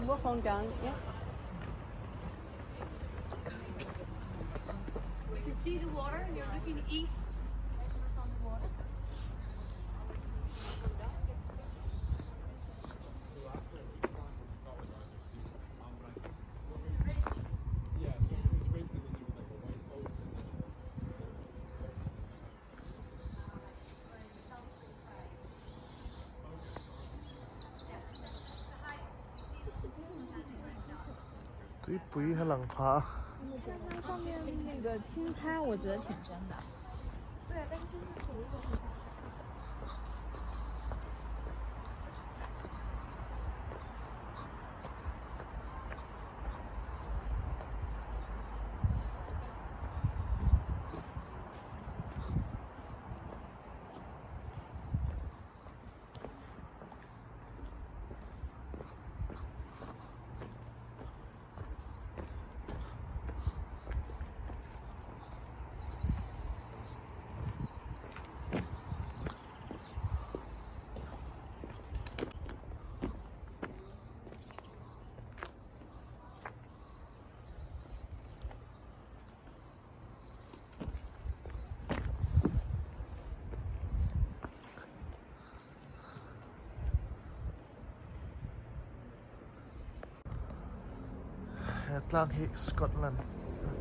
Walk on down, yeah. We can see the water. You're looking east. On the water. Tuipui a lang pha a. He tlang hi Scotland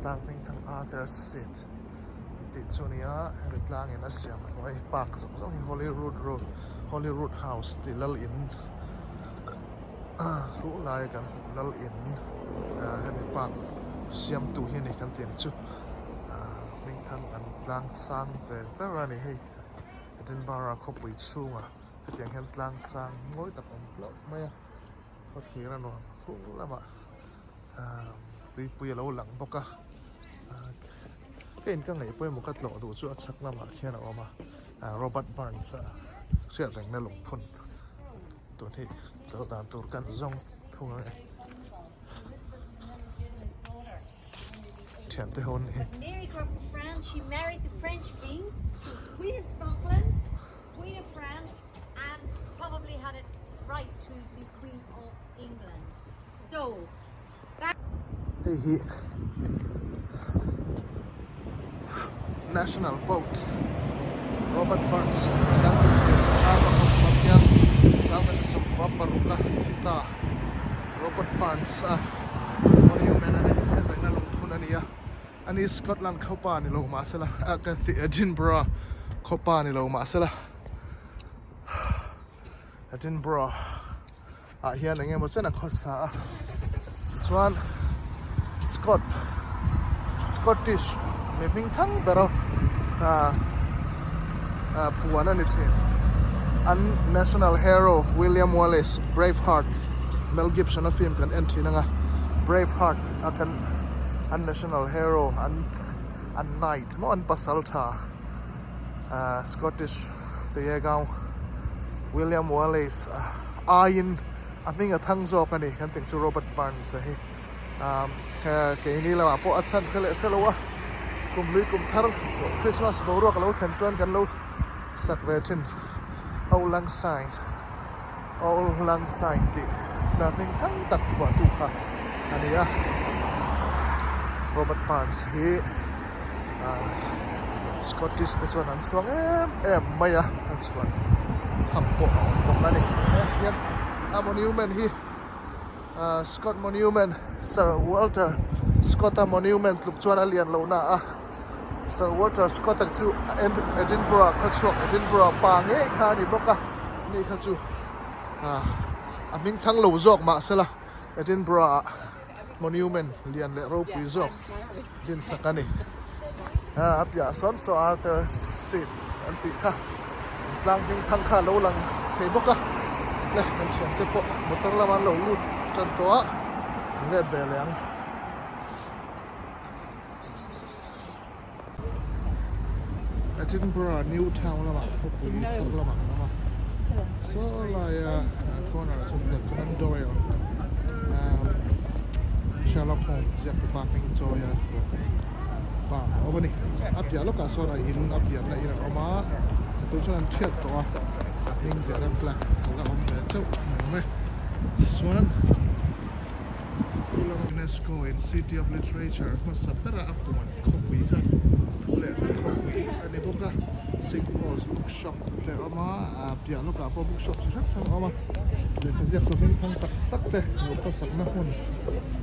tlang hming thang Arthur's Seat an tih chu a ni a, hemi tlangin a siam a hnuai park zawng zawng hi Holyrood Road Holyrood House tih lal in hluh lai kan hmuh lal in hemi park siamtu hi a ni kan tih ang chu hming thang an tlang sang ve ber a ni hei Edinburgh a khawpui chhungah hetiang hian tlang sang mawi tak awm hlauh mai a khawthlir a nuam khur lamah tuipui a lo lang bawk a ka in ka ngaih pawimawh ka tlawh duh chu a chhak lamah khian a awm a Robert Burns a hriat rengna lungphun tun hi kal dan tur kan zawng thung ang e thiante ho an ni. Mary grew up in France. She married the French king. She was Queen of Scotland, Queen of France, and probably had it right to be Queen of England. So, back. Hei hi National Boat Robert Burns 1926 Robert Burns a monument a ni hriat lungphun a ni a ani Scotland khawpa ni lo mahsela a ka ti Edinburgh khawpa ni lo mahsela Edinburgh ah hian eng emaw chen a khawsa a tichuan Scot Scottish mi hming thang ber a ah ah puan a ni thin an national hero William Wallace Braveheart Mel Gibson a film kan en thin anga Braveheart a kan an national hero an an knight maw an pasal tha ah Scottish Teiegao William Wallace aiin a hming a thang zawk a ni kan tih chu Robert Burns a hi keini lamah pawh a chhan hre leh hre lo a kum hlui kum thar Christmas boruak a lo thlen chuan kan lo sak ve thin Auld Lang Syne Auld Lang Syne tih hla hming thang tak phuahtu kha a ni a Robert Burns hi. Scottish te chuan an chhuang em em mai a an chhuan tham pawh a awm bawk a ni heng hian a monument hi Scott monument Sir Walter Scott a monument tluk chuan a lian loh na a Sir Walter Scott a chu Edinburgh khaw chhuak Edinburgh pa ngei kha a ni bawk a ni kha chu a hming thang lo zawk mahsela Edinburgh ah monument lian leh ropui zawk din sak a ni a piah sawn saw Arthur seat an tih kha tlang hming thang kha a lo lang thei bawk a le kan thiante pawh motor lama an lo lut tan tawh a an let ve leh ang. Edinburgh New Town lamah khawpui thar lamah an awm a saw laia corner ah chuan Conan Doyle Sherlock Holmes ziak tupa hming chawi a pa a awm a ni a piah lawkah sawn a in a pianna in a awm a tun chuan an thiat tawh a a hming ziahna plaque a la awm ve chauh a ni awm e chuan. UNESCO in City of Literature hmasa bera a puan khawpui kha thu leh hla khawpui a ni bawk a St Paul's bookshop te a awm a ah piah lawkah pawh bookshop chi hrang hrang a awm a lehkha ziak chu hming thang tak tak te lo khawsakna hmun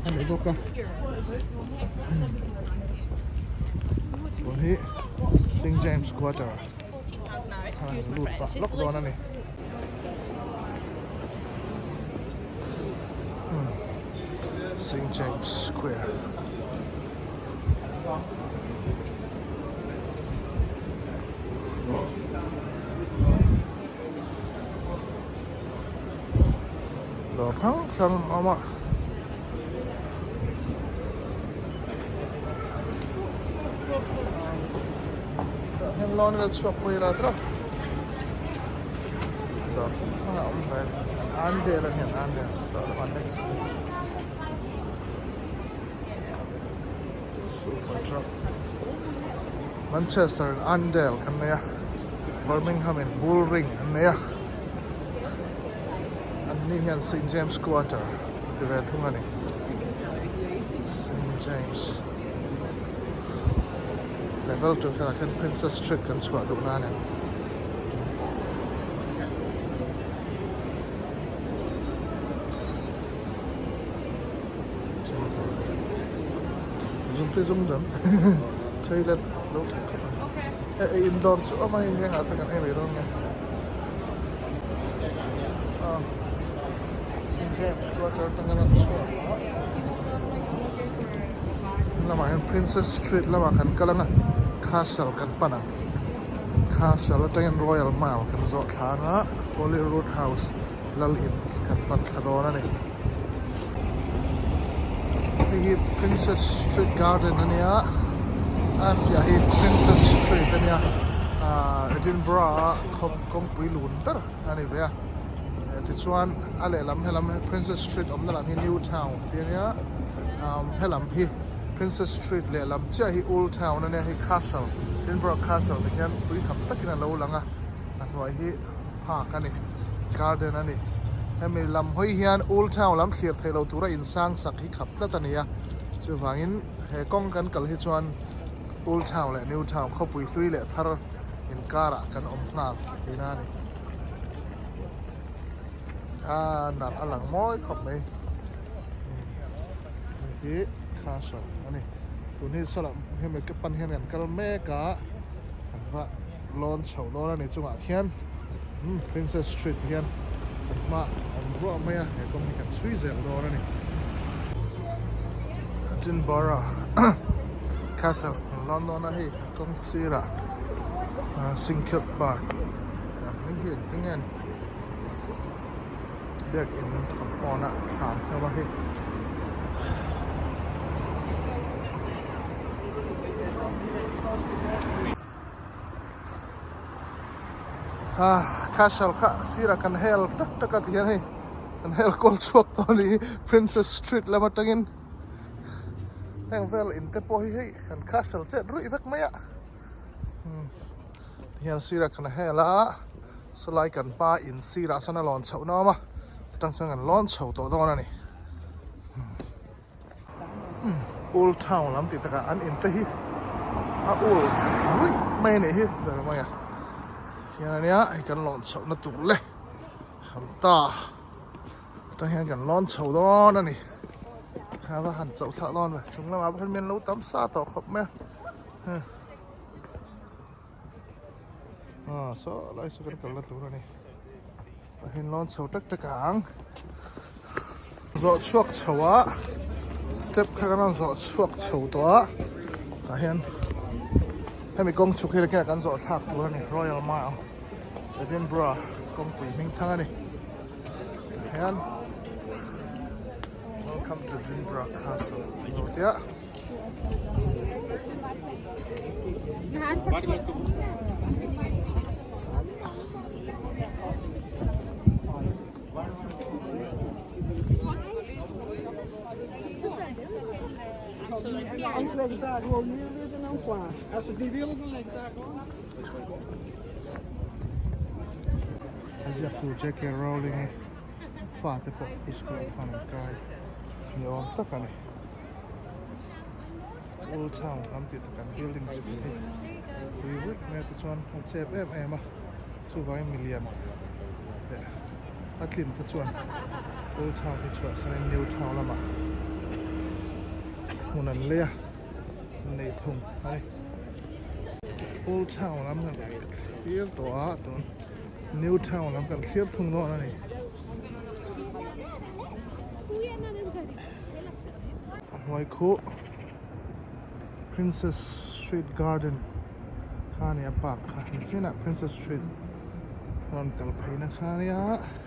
a ni bawk a tun hi St James Quarter a lut pah lawk dawn a ni. St James Square. Dawr hrang hrang a awm a. Tah hian lawn vel chhuak pawh ila tawp. Dawr hrang hrang a awm hle an del a ni an del saw lamah next super truck Manchester in Arndale kan nei a Birmingham in Bull Ring an nei a an ni hian St James Quarter an ti ve thung a ni St James level tur khan ah khian Princess Street kan chhuah duh na a ni. Zum te zum dam toilet lo tha khawp ang e ei in dawr chu awm a hei heng ah te kan ei mai dawn nge ah St James quarter atanga rawn chhuak a lamah hian Princess Street lamah kan kal ang a castle kan pan ang castle atangin Royal Mile kan zawh thla ang a Holyrood House lal in kan pan thla dawn a ni. Hei hi Princess Street Garden a nia a piah hi Princess Street a nia ahh Edinburgh a kawngpui lun ber a ni ve a tichuan a lehlam helam Princess Street awmna lam hi New Town tih a nia umm helam hi Princess Street lehlam chiah hi Old Town a nia hei Castle Edinburgh Castle ni hian pui tham takin a lo lang a a hnuai hi park a ni garden a ni hemi lam hawi hian old town lam thlir theih loh tura insang sak hi khap tlat a ni a chuvangin he kawng kan kal hi chuan old town leh new town khawpui hlui leh thar inkarah kan awm nghal tihna a ni a nalh a lang mawi khawp mai hei hi castle a ni tun hi sawlah hemi ka pan hian kan kal mek a an va lawn chhoh dawn a ni chungah khian umm Princess Street hian kan hma awm ruah mai a he kawng hi kan chhui zel dawn a ni. Edinburgh Castle kan lawn dawn a hei kawng sirah Singkep Park an hming hi engtin nge ni biakin compound a thlan theuh a hei. Castle kha sirah kan hel tak tak a ti hian hei kan hel kawl chhuak tawh a ni hi Princess Street lam atangin heng vel in te pawh hi hei kan castle chet ruih vek mai a ti hian sirah kan hel a sawlai kan hma in sirah sawn a lawn chhoh na awm a chutang chuan kan lawn chho tawh dawn a ni. Old town lam tih takah an in te hi a old ruih mai a nih hi ber mai a hian ania hei kan lawn chhoh na tur le kan ta atang hian kan lawn chho dawn a ni a va han chauh thlak dawn ve chung lamah pawh hian mi an lo tam sa tawh khawp mai a ah saw lai saw kan kalna tur a ni. Tah hian lawn chho tak tak ang zawh chhuak chho a step kha kan rawn zawh chhuak chho tawh a tah hian hemi kawng chhuk hi khian kan zawh thlak tur a ni Royal Mile Edinburgh kawngpui hming thang a ni tah hian welcome to Edinburgh Castle an lo ti a. Anders leg ik daar gewoon neerliggen en dan klaar. Als ze het niet willen, dan leg ik daar gewoon. A ziak tur J K Rowling hi fate pawh hi school ah khan an kai. ni awm tak a ni. Old Town an tih tak an building chi te hi pui ruih mai a tichuan a chep em em a chuvangin milian leh a tlin te chuan Old Town hi chhuahsanin New Town lamah hmun an lei a an nei thung a ni. Old Town lam kan thlir tawh a tun New Town lam kan thlir thung dawn a ni. A hnuai khuh Princess Street Garden kha a ni a park kha nichinah Princess Street a rawn kal phei na kha a nia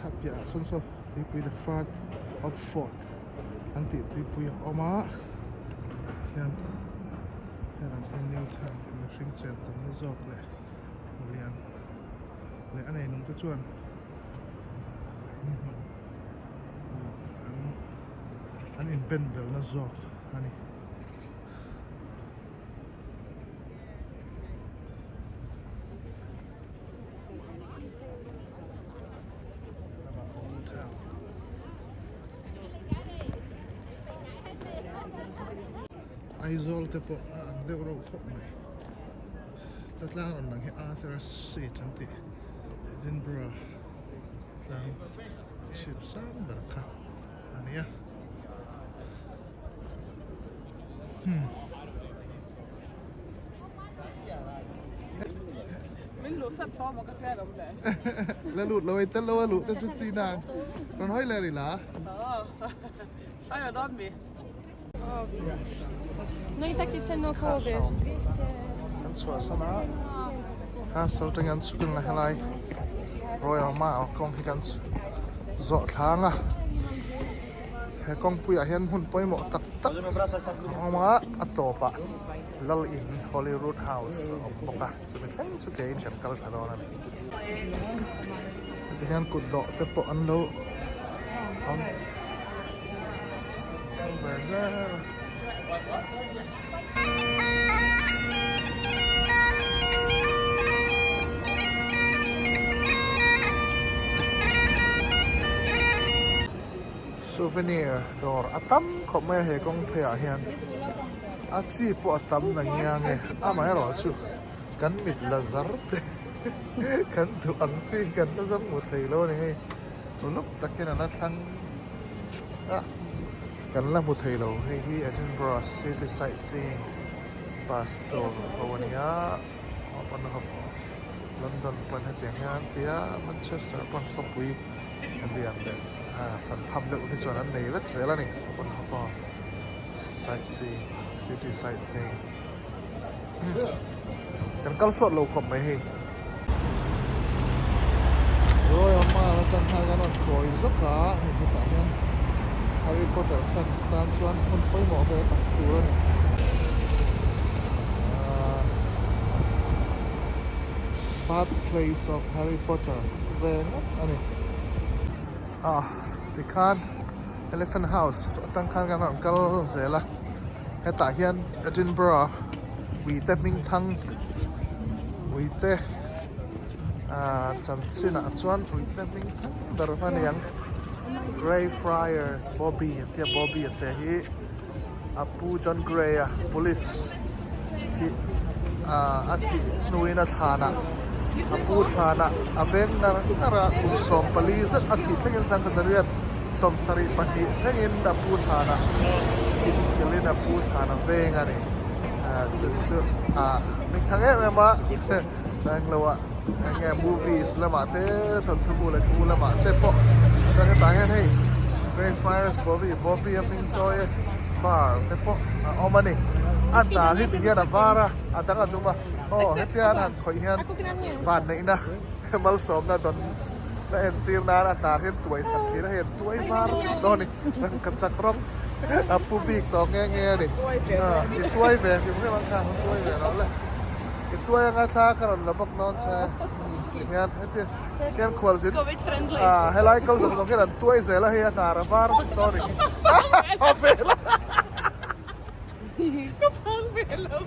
a piahah sawn saw tuipui the Firth of Forth an tih tuipui a awm a tihian helam hi New Town mihring chen tamna zawk leh lian leh a nei nung te chuan in hmun an an inben belna zawk a ni. Aizawl te pawh a ang deuh reuh khawp mai. Ta tlang rawn lang hi Arthur Street an tih Edinburgh tlang chhip sang ber kha a ni a. Hmm. Min luh sat tawh maw ka tia lawm le. La lut lo ei tel lo a luh te chu chi nang. Rawn hawi leh rih la. Sawi lo dawn mi. No i takie ceny około, wiesz, 200. Kan chhuah san a castle te kan chhuk in helai Royal Mile kawng hi kan zawh thlang a he kawngpuiah hian hmun pawimawh tak tak a awm a a tawpah lal in Holyrood House a awm bawk a chumi thleng chu keiin kan kal thla dawn a ni heti hian kut dawh te pawh an lo awm ve zel a. Souvenir dawr a tam khawp mai a he kawng pheiah hian a chi pawh a tam na ngiang e amaherawhchu kan mit la zar te kan duh ang chi kan la zawng hmu thei lo a ni hei uluk takin an la thlang a. Kan la hmu thei lo, hei hi Edinburgh City Sightseeing Bus tour ho a ni a, London pawn hetiang hian an ti a, Manchester pawn khawpui lian leh fan tham deuh hi chuan an nei vek zel a ni, pawn ho sightseeing city sightseeing kan kal sawt lo khawp mai hei. Royal Mile atang khan kan rawn kawi zawk a, hei hetah hian Harry Potter fans tan chuan hmun pawimawh ve tak tur a ni. Ahh Birthplace of Harry Potter ve ngawt a ni. Ah tikhan Elephant House atang khan kan rawn kal zel a, hetah hian Edinburgh uite hming thang uite ah chanchin ah chuan uite hming thang ber a ni ang Greyfriars Bobby an tia Bobby a te hi a pu John Grey a police hi ah a thih hnuin a thlan ah a pu thlan ah a veng nar nar a kum 14 zet a thih thlengin Sangkazarian 72 thlengin a pu thlan ah thil chilhin a pu thlan a veng a ni ah chu chu ah hming thang em em a englo ah eng nge movies lamah te thawnthu bu leh thu lamah te pawh chuan hetah hian hei Greyfriars Bobby Bobby a hming chawi bar te pawh a awm a ni a hnar hi tihian a var a a dang a dum a aw hetia an han khawih hian vanneihna malsawmna dawn na entir nan a hnar hian tuai sak thin a hei an tuai var vek dawn a ni rangka chak rawng a pu bik tawh nghe nghe a ni i tuai ve hrim hrim ang kha an tuai ve lo le i tuai anga thla ka rawn la bawk dawn che tihian heti hian khualzin ah helai kal zawng zawng hian an tuai zel a hei a hnar a var vek dawn a ni a vel a. Ka phang ve lo.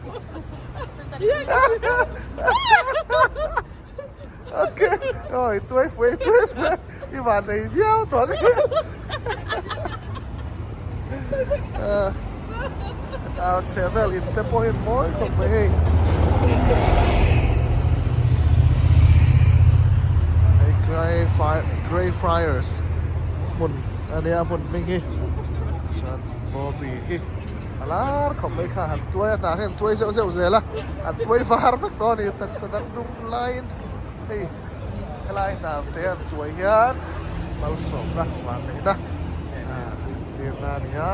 Ok, oi tuai fuai tuai fuai, i tuai fuai viau tawh a ni. A chheh vel in te pawh hi an mawi khawp mai hei. Hei Grey Grey Friars hmun a nia hmun hming hi chuan Bobby hi a lar khawp mai kha han tuai a hnah hi an tuai zeuh zeuh zel a an tuai var vek tawh a ni taksa dang dum laiin hei helai hnar te an tuai hian malsawmna van neihna tirna a ni a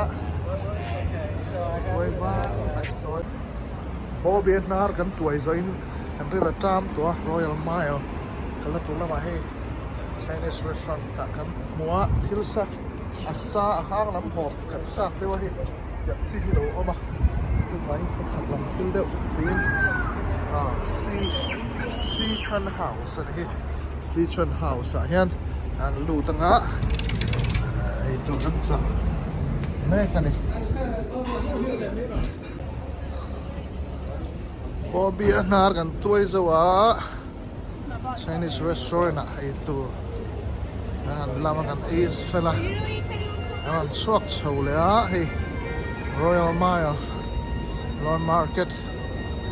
tuai var vek tawh a Bobby a hnar kan tuai zawhin kan ril a tam tawh a Royal Mile kalna tur lamah hei Chinese restaurant tah kan hmu a thil sa a sa a hang lam hawp kan chak deuh a hei tiang chi hi lo awm a chuvangin khawchhak lam thil deuh tiin ah si Sichuan house a ni hi Sichuan house ah hian an lut anga eitur kan chak mek a ni. Bobby a hnar kan tuai zo a. Chinese restaurant ah ei tur an lam a kan ei fel a an rawn chhuak chho leh a hei Royal Mile Lawn Market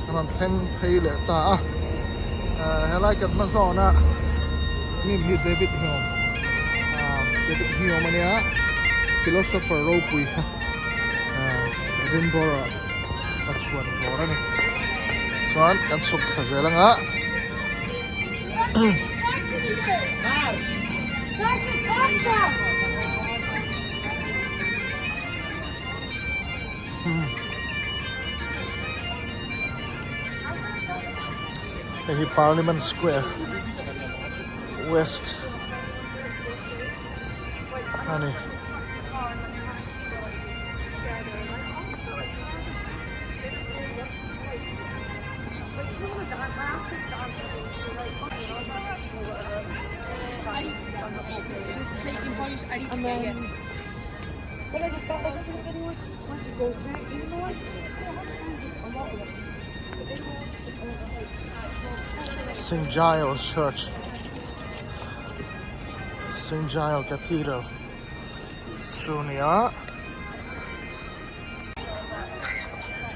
an rawn thleng phei leh ta a helai kan hma zawn a hnim hi David Hume David Hume ania philosopher ropui kha Edinburgh ah. ka chhuan bawr a ni chuan kan chhuk thla zel anga hei hi Parliament Square West a ni. St Giles Church St Giles Cathedral Chu nia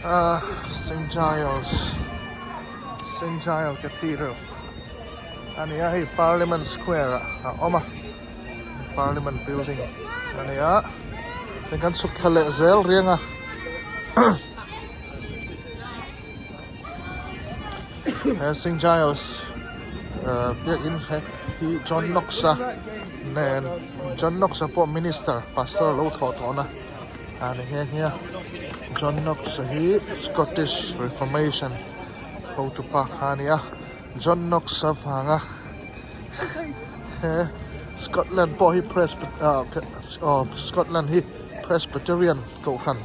ah Saint Giles Saint Giles Cathedral a ni a hei Parliament Square ah a awm a Parliament building a ni a tin kan chhuk thla leh zel riang a he Saint Giles ah biakin he hi John Knox a nen John Knox a pawh minister pastor lo thawh tawhna a ni nghe nghe a John Knox a hi Scottish Reformation hotu pa kha a ni a John Knox a vanga he Scotland pawh hi ah Scotland hi Presbyterian kohhran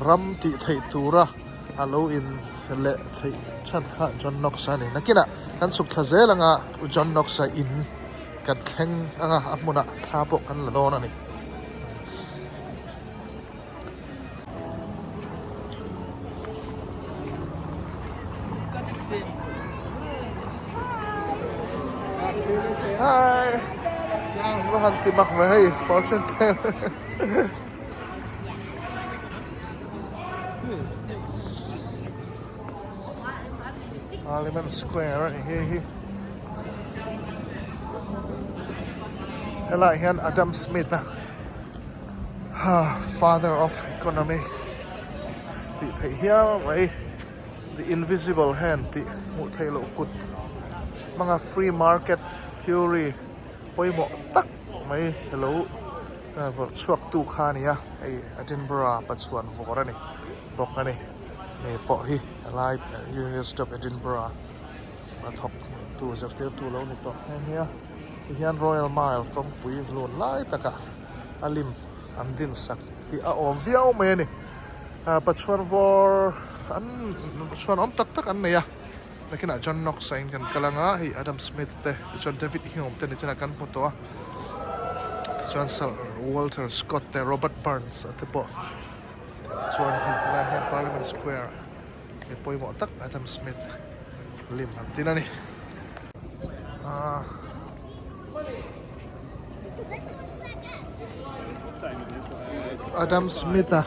ram tih theih tura a lo in leh theih chhan kha John Knox a ni nakinah kan chhuk thla zel anga John Knox a in kan thleng anga a hmunah thla pawh kan la dawn a ni. Hi! Va han ti mak ve hei fortune teller. Parliament Square a ni hei hi. Helaiah hian Adam Smith a father of economics tih theih hial mai the invisible hand tih hmuh theih loh kut hmanga free market theory pawimawh tak mai alo vawrh chhuak tu kha a ni a hei Edinburgh pachuan vawr a ni bawk a ni hei pawh hi helai University of Edinburgh a thawk tu zirtirtu lo ni tawh nghe nghe a tihian Royal Mile kawngpui hlun lai takah a lim an din sak hi a awm viau mai a ni pachuan vawr an pachuan awm tak tak an nei a nakinah John Knox a in kan kal anga hei Adam Smith te tichuan David Hume te nichina kan hmu tawh a tichuan Sir Walter Scott te Robert Burns a te pawh chuan hei helaiah hian Parliament Square Mi pawimawh tak Adam Smith lim an tin a ni. Adam Smith a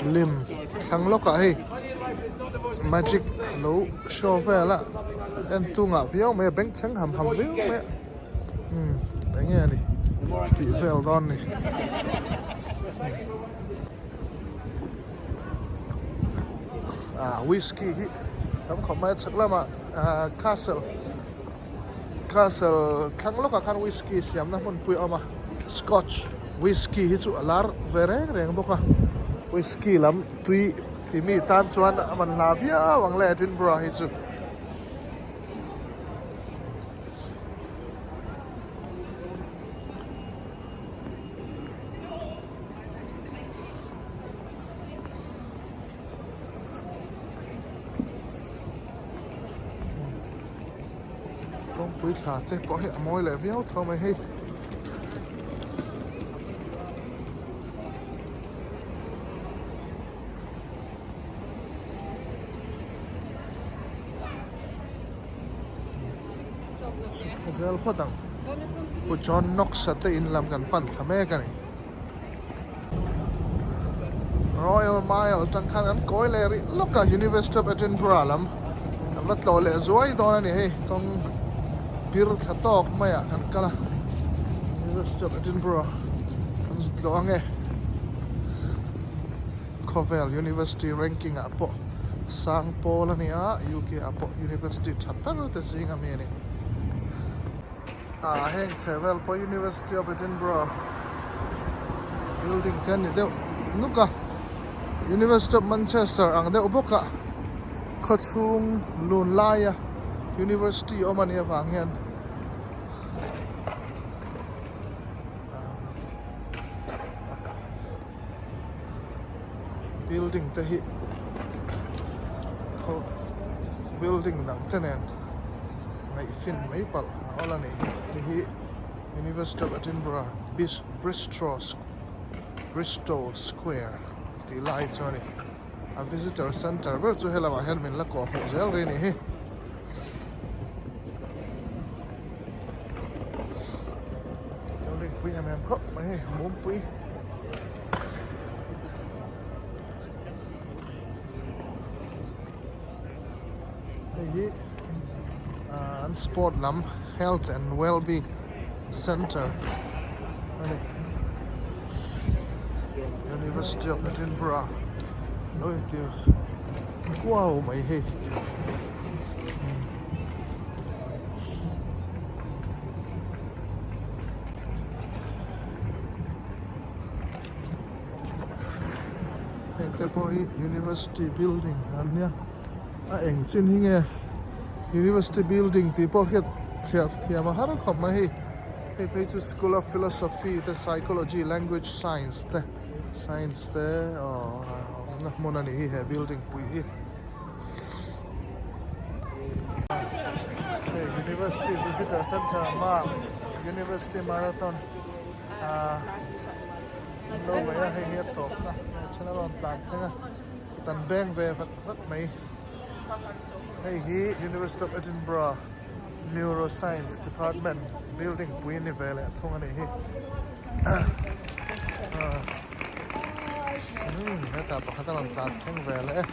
lim thlang lawkah hei magic lo show vel a en tungah viau mai a bengchheng ham ham viau mai a umm eng nge a ni tih vel dawn a ni. Ah whisky hi tam khawp mai a chhak lamah ah castle castle thlang lawkah khan whisky siamna hmunpui a awm a scotch whisky hi chu a lar ve reng reng bawk a whisky lam tui ti mi tan chuan a man hla viau ang le Edinburgh hi chu. Kawngpui thla te pawh hi a mawi leh viau tho mai hei. Zel phawt ang. Pu John Knox-a te in lam kan pan thla mek a ni. Royal Mile atang khan an kawi leh rih lawk a University of Edinburgh lam an va tlawh leh zuai dawn a ni hei kawng bir thla tawk maiah kan kal a University of Edinburgh an zut tlawh ang e khawvel University ranking ah pawh sang pawl a ni a UK ah pawh University tha ber te zing ami a ni. Ah heng chhe vel pawh University of Edinburgh building te a ni deuh nuk a University of Manchester ang deuh bawk a khawchhung lun laia University awm a nih avang hian building te hi khaw building dang te nen ngaih fin mai palh a awl a nih hi hei hi University of Edinburgh Bristol Bristol Square tih lai chu a ni a visitor center ber chu helamah hian min la kawh hmuh zel rih a nih hi. Building pui em em khawp mai hei mumpui. Hei hi ah an sport lam health and well being center a ni. University of Edinburgh lo intir kuau mai hei. Heng te pawh hi University building an nia a eng chin hi nge University building tih pawh hriat thliah thiam a har khawp mai hei hei phei chu School of Philosophy te Psychology Language Science te Science te aww awmna hmun a ni hi he building pui hi. Hei University Visitor Centre hmaah University Marathon ah an lo mai a hei hi a tawp na then a rawn tlan thleng a kut an beng ve vat vat mai hei hi University of Edinburgh Neuroscience Department building pui ni ve leh thung a nih hi ah hetah pakhat a rawn tlan thleng ve leh e.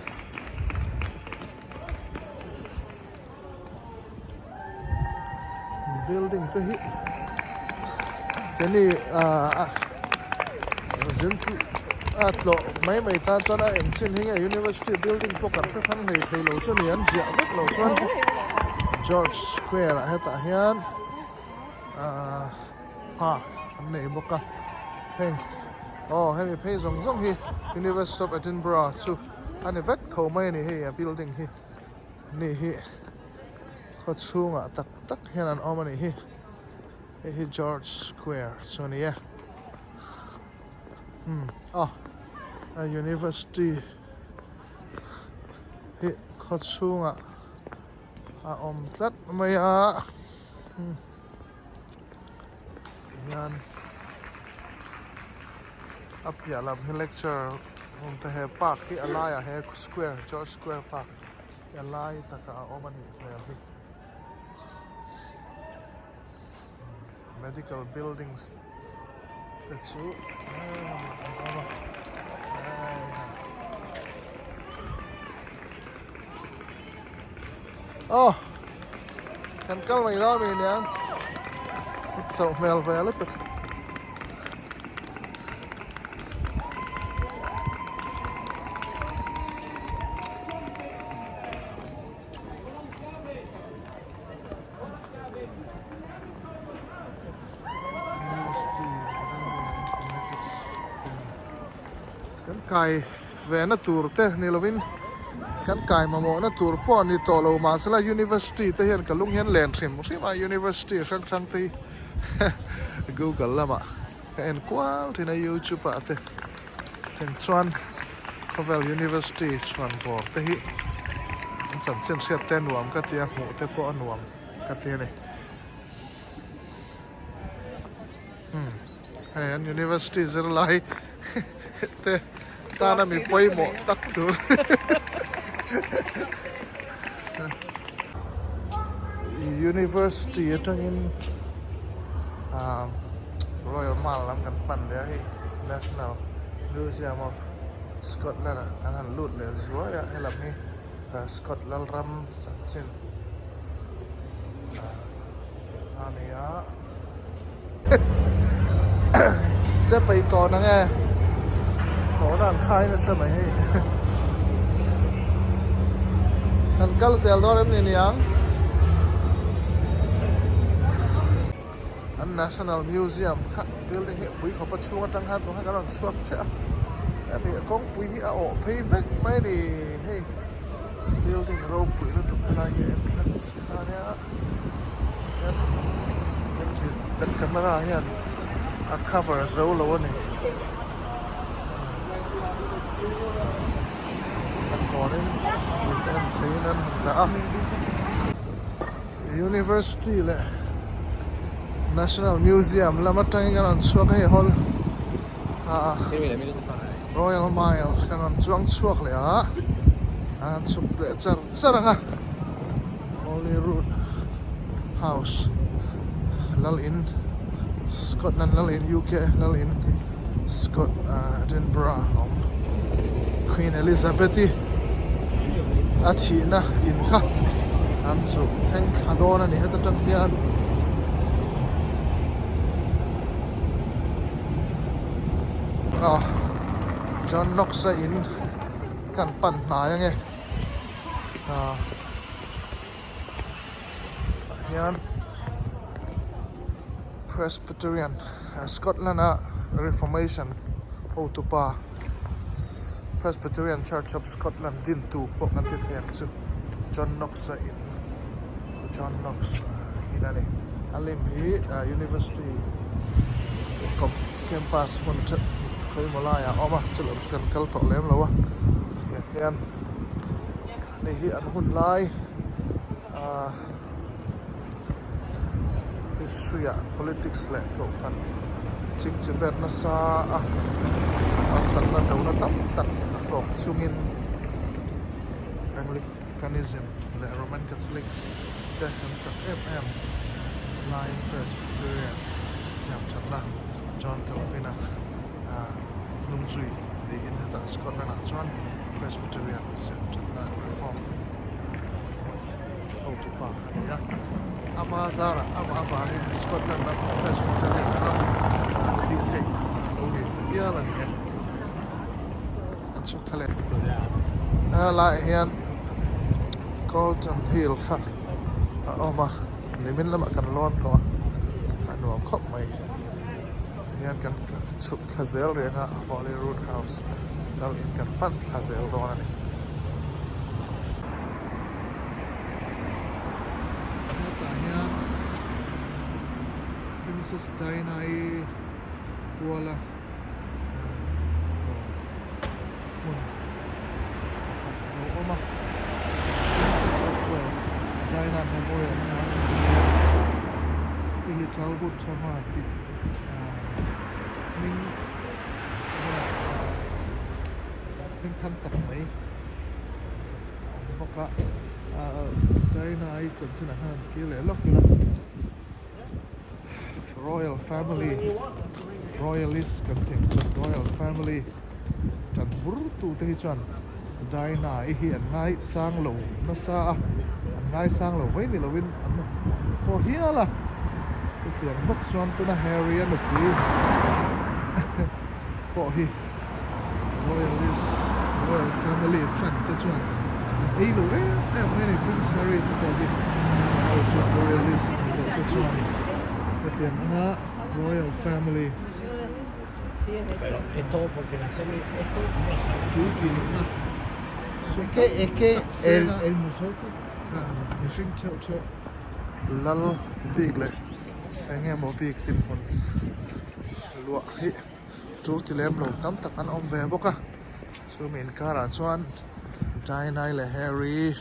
Building te hi keini ah zin a tlawh mai mai tan chuan a eng chin hi nge university building pawh kan hre hrang hlei thei lo chu ni an ziah vek lo chuan George Square ah hetah hian ah park an nei bawk a heng aw hemi phei zawng zawng hi University of Edinburgh chu a ni vek tho mai a ni hei a building hi ni hi khaw chhungah tak tak hian an awm a nih hi hei hi George Square chu a ni e hmm aw a university hi khaw chhungah a awm tlat mai a hmm hian a piah lam hi lecture room te he park hi a laiah he square George square park hi a lai takah a awm a nih hmel hi medical buildings. te chu an awm a aw kan kal mai dawn a ni aniang chauh hmel ve lutuk. Kan kai ve na tur te ni lovin kan kai mamawh na tur pawh a ni tawh lo mahsela university te hian ka lung hian len hrim hrim a university hrang hrang te hi google lamah ka en kual thin a youtube ah te then chuan khawvel university chhuan vawr te hi an chanchin hriat te nuam ka ti a hmuh te pawh a nuam ka ti a ni umm hei an university zirlai te tana mi pawimawh tak tur University atangin ah Royal Mall lam kan pan leh a hei National Museum of Scotland ah kan han lut leh zuai a helam hi Scotland ram chanchin a ni a. Che peih tawh na nge thlawhna an khai nasa mai hei kan kal zel dawn em ni niang an national museum kha building hi pui khawpa chhung atang khan tun khan kan rawn chhuak chiah a hemi kawngpui hi a awh phei vek mai a ni hei building ropui lutuk helai hi entrance kha ania. Kan camera hian a cover zo lo a ni a thlawnin mite en theiin an han dah a university leh national museum lam atangin kan rawn chhuak a hei hall ah royal mile kan rawn chuang chhuak leh a an chhuk leh char char ang a. Holyrood House lal in Scotland lal in UK lal in Scot Edinburgh a awm Queen Elizabeth i a thihna in kha an zuk thleng thla dawn a ni heta tang hian aw John Knox a in kan pan hnai ange. Ah hian Presbyterian Scotland a Reformation hotupa Presbyterian Church of Scotland dintu pawh kan ti thei ang chu John Knox a in John Knox in a ni a lim hi University campus hmun khawimaw laiah a awm a chulawm chu kan kal tawh lem lo a tiang hian. Hei hi an hun lai ahh history ah politics leh kohhran ching chi vel nasa a harsatna dona tam tak a tawk chungin Anglicanism leh Roman Catholics te an chak em em laiin Presbyterian siam thatna John Calvin-a ahh hnungzui niin hetah Scotland ah chuan Presbyterian siamthatna Reform hotu pa a ni a ama zarah amah avangin Scotland ram Presbyterian ram tih theih a lo ni ta hial a ni e kan chhuk thla leh helaiah hian Colton Hill kha a awm a nimin lamah kan lawn tawh a a nuam khawp mai. Tihian kan chhuk thla zel reng a Holyrood House lal in kan pan thla zel dawn a ni. Hetah hian Princess Diana-i kuala hmun pakhat a lo awm a Princess of Wales Diana Memorial hei hi Talbot Tama tih hming hming than tak mai a ni bawk a Diana-i chanchinah hian an kir leh lawk ila Royal Family. Royalist kan tih ang chuan Royal family tan bur tu te hi chuan Diana i hi an ngaisang lo nasa a, an ngaisang lo mai ni lovin an haw hial a, chutiang bawk chuan tuna Harry a nupui pawh hi Royalist Royal family fan te chuan an ei lo em em mai a ni, Prince Harry te pawh hi amaherawhchu chuan Royalist pawh te chuan hetiang anga Royal family Tul tih lohna sum tam tak sena mihring theuh theuh lal bik leh eng emaw bik dinhmun luah hi tul ti lem lo tam tak an awm ve bawk a chumi inkarah chuan Diana leh Harry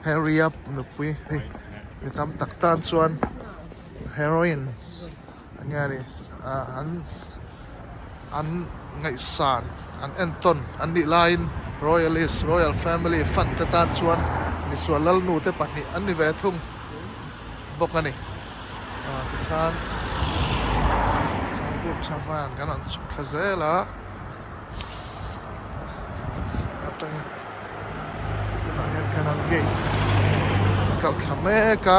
Harry a nupui hei mi tam tak tan chuan heroine Enge a nih an an ngaihsan an entawn an nih laiin Royalist Royal Family fan te tan chuan misual lalnu te pahnih an ni ve thung bawk a ni. Ah tikhan Changkut Chavan kan rawn chhuk thla zel a atangin tunah hian Canal Gate kalh thla mek a.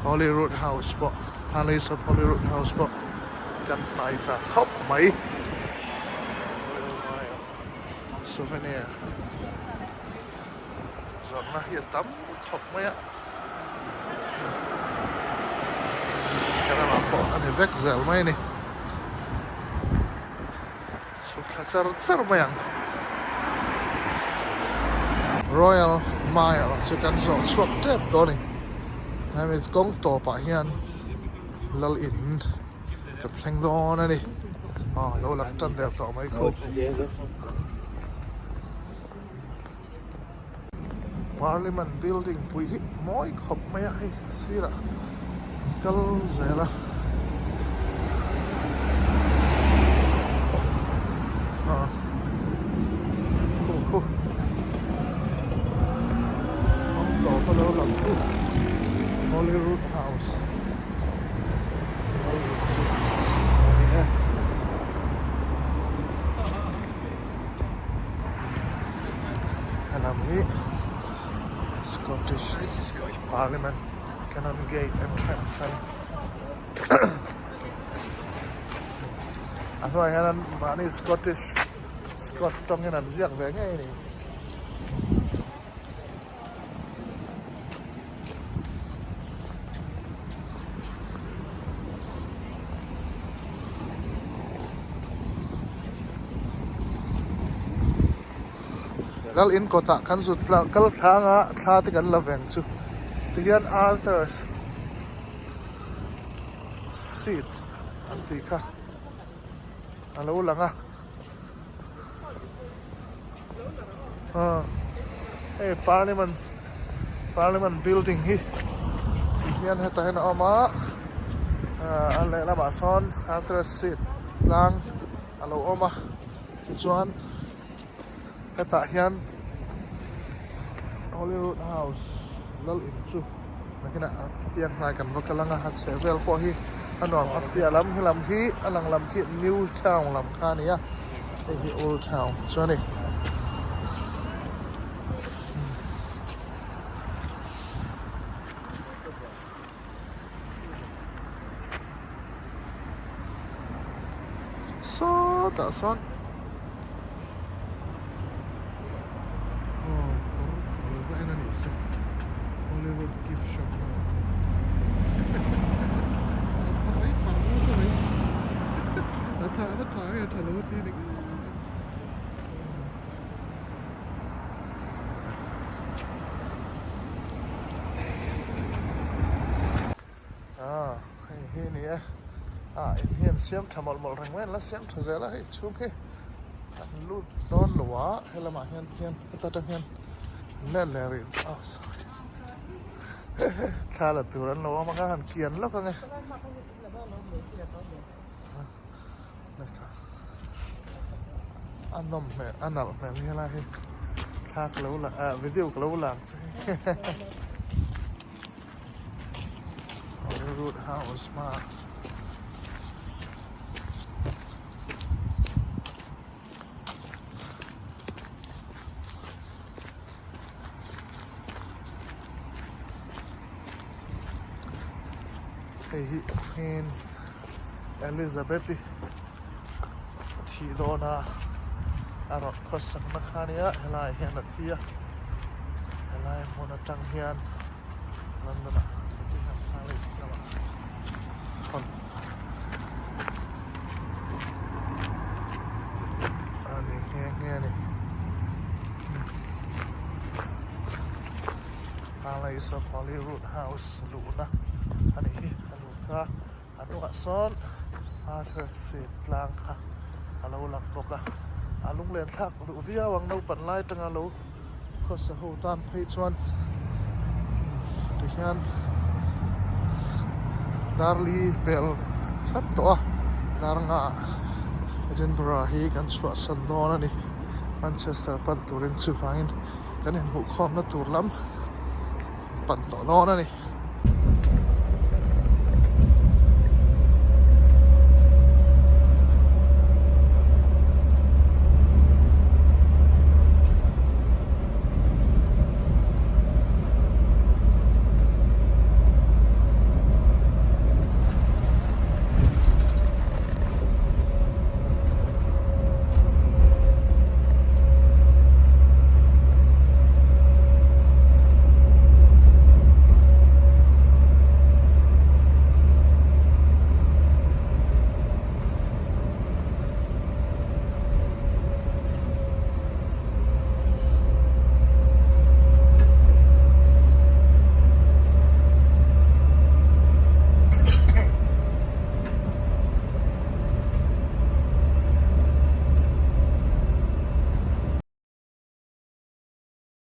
Holyrood House pawh Palace of Holyrood House pawh kan hnai ta khawp mai. Royal Mile Souvenir zawrhna hi a tam khawp mai a. Ka ramah pawh a ni vek zel mai a ni. Chhuk thla char char mai ang. Royal Mile chu kan zawh chhuak tep dawn a ni. Hemi kawng tawpah hian lal in kan thleng dawn a ni. Aw lo lang tan der tawh mai khu. Parliament building pui hi mawi khawp mai a hei sirah kal zel a ah khu khu kawng tawp a lo lang khu Holyrood House Holyrood chu a ni e. Helam hi Scottish Parliament Canongate entrance a ni. A hnuaiah hian mahni Scottish Scot tawngin an ziak ve ngei a ni. Lal in kawtah kan zut tlang kal thlang a thla te kan la veng chu tihian Arthur's seat an tih kha a lo lang a. Hei parliament parliament building hi tihian hetah hian a awm a a lehlamah sawn arthur seat tlang a lo awm a tichuan hetah hian holyrood house lal in chu nakinah a piang hnai kan va kal ang a a chheh vel pawh hi a nuam a piah lam hi lam hi a lang lam khi new town lam kha a ni a hei hi old town chu a ni. Sawtah sawn aw kawr a lo va en a nih chu Hollywood gift shop a tha a tha nge a tha lo a ti ni ngei. Ah hei hi a ni e ah in hian siam tha mawlh mawlh reng mai an la siam tha zel a hei chhung hi an lut dawn lo a helamah hian hian heta tang hian let leh rih oh sorry thla la tur an lo awm a ka han kian lawk ang e. A nawm hmel a nalh hmel hi helai hi thla ka lo la ah video ka lo lang che Hollywood house hma. Hei hi Queen Elizabeth-i a thih dawn a, a rawn khawsakna kha ania helaiah hian a thi a, helai hmun atang hian London ah Buckingham Palace lamah thawn a ni nghe nghe a ni. Palace of Holyrood House luhna a nih hi a luh kha a hnungah sawn Arthur seat tlang kha a lo lang bawk a a lunglen thlak duh viau ang naupang lai atanga lo khawsa ho tan phei chuan tihian darli pel hrat tawh a dar nga Edinburgh hi kan chhuahsan dawn a ni Manchester pan turin chuvangin. Kan inhmuhkhawmna tur lam pan tawh dawn a ni.